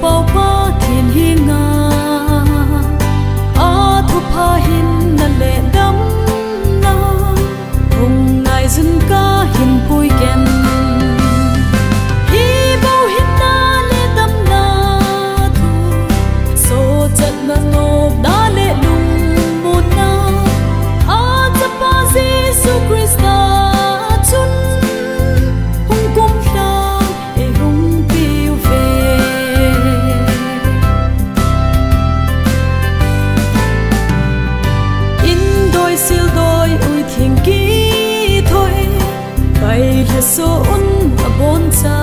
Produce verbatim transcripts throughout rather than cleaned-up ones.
Pau Pathen henga, athupha hinna le damna, hung ngaijun kahin pui ken. Hi bou hinna le damna thu, sochatna nopna le lungmonna, a Chapa Jesu Christa chun hung kumlhang ei hung piu ve. Indoi sildoi uithing kithoi, kai lhaso un aboncha,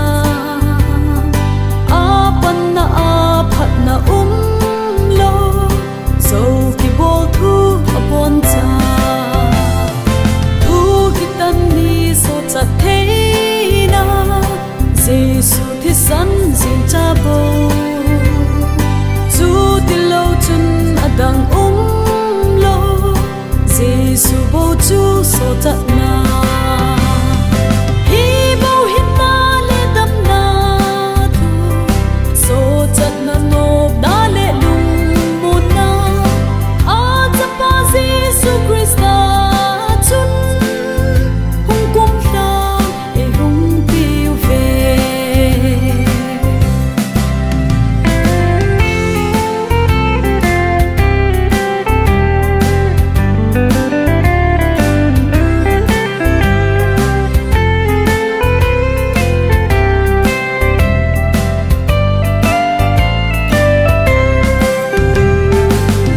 apanna aphatna umlou, jou kibol thu aboncha, thu kitan ni sochat theina, Jesu thisan jingcha bou, chutilou chun adang umlou, Jesu bou chu sochatna. Hi bou hinna le damna thu, sochatna nopna le lungmonna, a Chapa Jesu Christa chun hung kumlhang ei hung piu ve.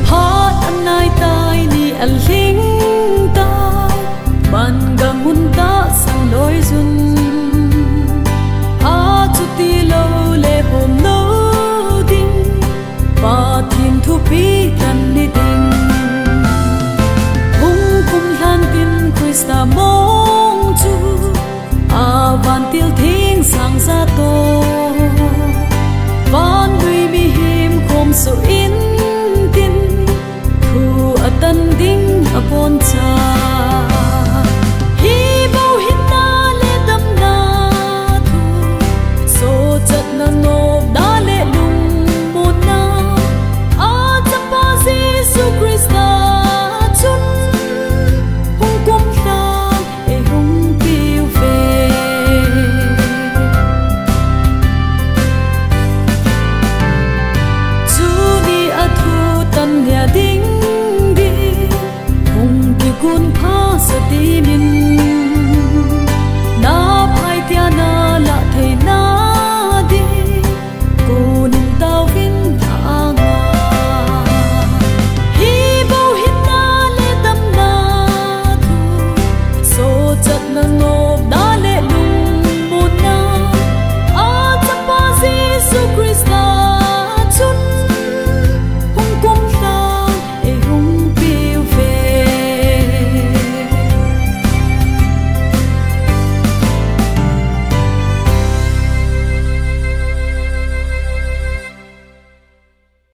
Phat anai tai, ni alhing tai, man gam hun tahsan loi jun, achutilou le homlou ding, Pathen thupeh tan ni ding. Hung kumlhan tin Christa mong chu, a vantil theng sang ja toh, vannoi mihem khom soh intin, thu atan ding aboncha.